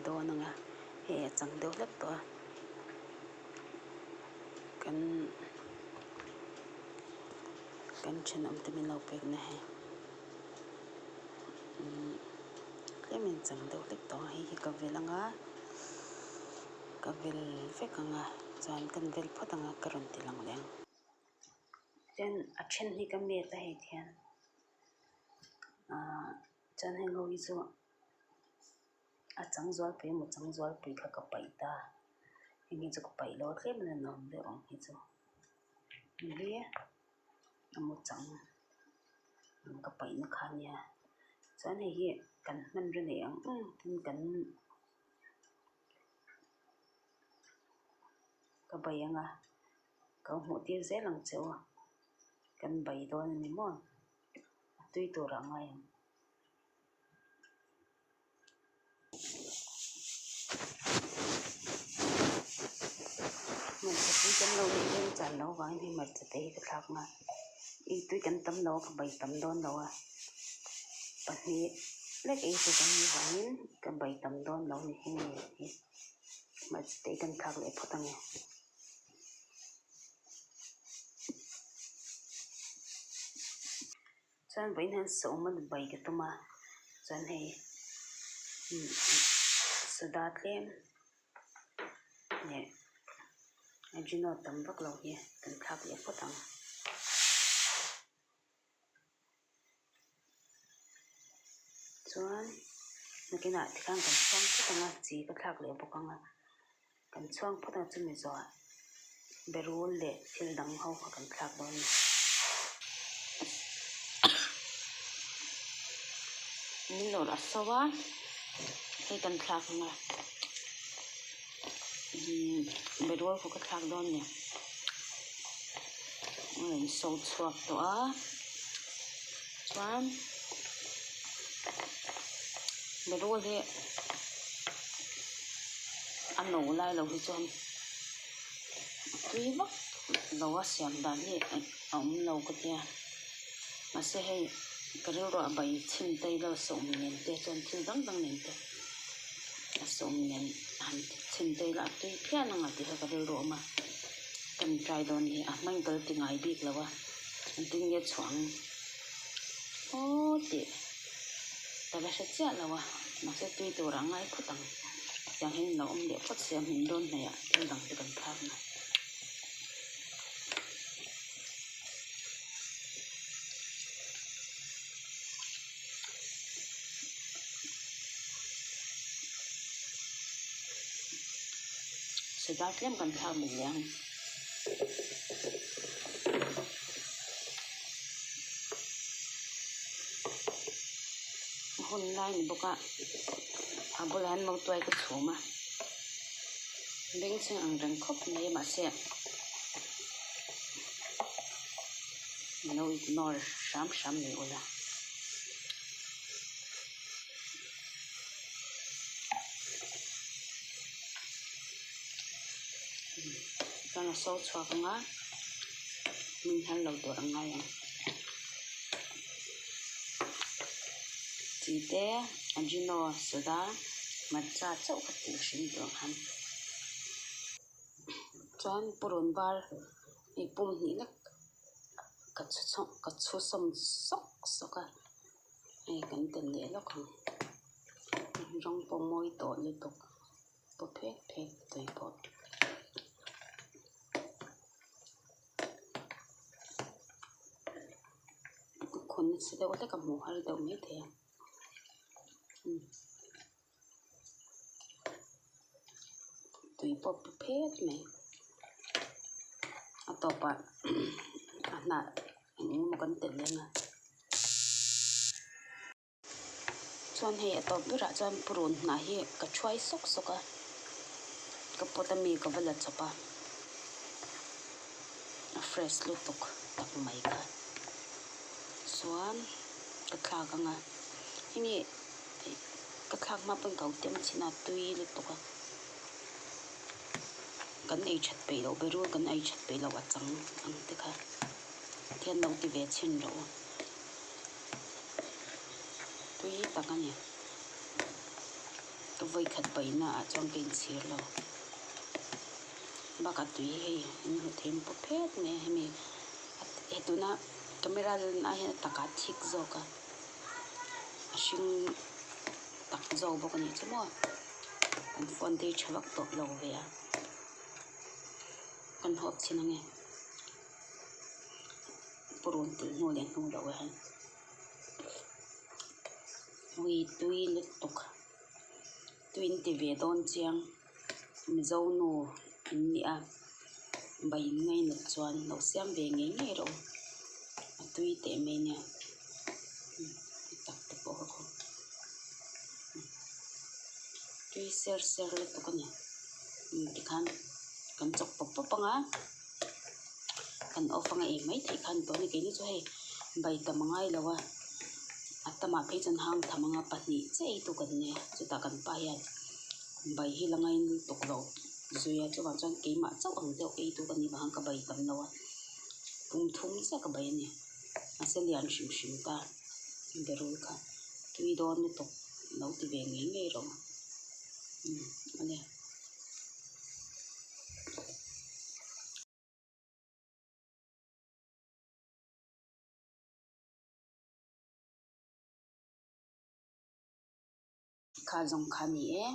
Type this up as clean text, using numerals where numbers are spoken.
dawn ang a hei a chang deuh hlek tawh a kan kan thenawm te min lo pek na hei umm tlem in chang deuh hlek tawh a hei hi ka vil ang a ka vil vek ang a chuan kan vil phawt ang a ka rawn ti lang leh ang. Chuan a then hi ka met a hei thian ahh chuan heng ho hi chu a chang zualpui emaw chang zualpui kha ka paih ta heng hi chu ka paih lo tlem a la awm deuh ang hi chu hei hi emaw chang ka paihna kha a nia chuan hei hi kan hmanraw neih ang ang tin kan ka bai ang a. Ka hmuh tir zel ang che u a, kan bai dawn a ni maw? A tui tur ah ngai ang. Hmarcha tui kan lo neih reng chan loh vangin hei hmarcha te hi ka thlak nghal. Ei tui kan tam lo a, ka bai tam dawn lo a, pahnih lek ei tur kan nih vangin ka bai tam dawn lo a ni heng hi. Hmarcha te hi kan thlak leh phawt ang e. Chuan vawiin hian sawm a bai ka tum a chuan hei soda tlem leh ajino tam vak lo hi kan thlak leh phawt ang. Chuan nakinah tikhan kan chhuang phawt ang a chi ka thlak leh bawk ang a kan chhuang phawt ang chumi zawhah berul leh thil dang ho kha kan thlak dawn a ni. Min lawr a so a hei kan thlak ang a berul kha ka thlak dawn a ni. A rawn so chhuak tawh a chuan berul hi a no lai lo hi chuan a tui vak lo a siam dan hi a awm lo ka tia mahse hei ka rilru a bai chhin te ilo sawm nen te chuan thil dang dang nen te a sawm nen han chhin te ila a tui phian ang a tih kha ka rilru a awm a. Kan try dawn hi a hmang kal ti ngai bik lo a engtin nge chhuah ang aw tih ka la hre chiah lo a mahse tui tur a ngai phawt ang tiang hian lo awm leh phawt sia hmun dawn hnaih ah thil dang te kan thlak na. Sudar tlem kan thlak mai ang. A hun lai ni bawk a, a bulah hian mautuai ka chhum a, bengchheng ang reng khawp mai a mahse lo ignore hram hram mai ula. Chuan a so chhuak ang a, min hal lo tur a ngai ang. Chi te ajino soda hmarcha chauh ka tih hrim tur ang khan. Chuan purun var hei pum hnih lek ka chhu chhawng ka chhu sawm sawk sawk a. Hei kan tel leh lawk ang rawng pawh mawi tawh lutuk paw phek phek tawih pawh. Khawn nasa deuh hlek a hmuh har deuh maithei a tui pawh paw phet mai a tawpah a hnah eng emaw kan telh leh ang a. Chuan hei a tawp berah chuan purun hnah hi ka thuai sawk sawk a, ka pot a mi ka va la chawp a, a fresh lutuk tak mai kha. Chuan ka thlak ang a, hemi ka thlak hma pawn ka lo tem chhin a tui lutuk a, kan ei that peih loh berul kan ei that peih loh a chang ang te kha thian lo ti ve chhin rawh u. Tui tak a ni. Ka vawi khat paihna ah chuan ka inchhir lo. Bakah tui hei an hmu thei ang pawh phet mai a hemi he tuna camera lan ah hian a takah a thik zawk a a hring tak zawk bawk a nih chu maw kan phone te hi tha vak tawh lo ve a kan hawp chhin ang e purun telh hnu leh hnu loh ah hian ui tui lutuk tui in ti ve dawn chiang. Mizo nu an ni a, bai ngainat chuan lo siam ve ngei ngei rawh u, a tui teh mai nia tak te pawh kha khaw tui ser ser lutuk a ni tikhan kan chawk pawp pawp ang a kan off anga ei mai theih kha a ni tawh a ni keini chu hei bai tam a ngai lo a a tamah phei chuan hang tham anga pahnih chiah ei tu kan nia chutah kan pa hian. Bai hi la ngain lutuk lo zui a chuvang chuan keimah chauh ang deuh ei tu ka nih vang ka bai tam lo a pum thum chiah ka bai a ni mahse lian hrim hrim ta berul kha tui dawn lutuk lo ti ve ngei ngei rawh umm a nia. Kha zawng kha ni e.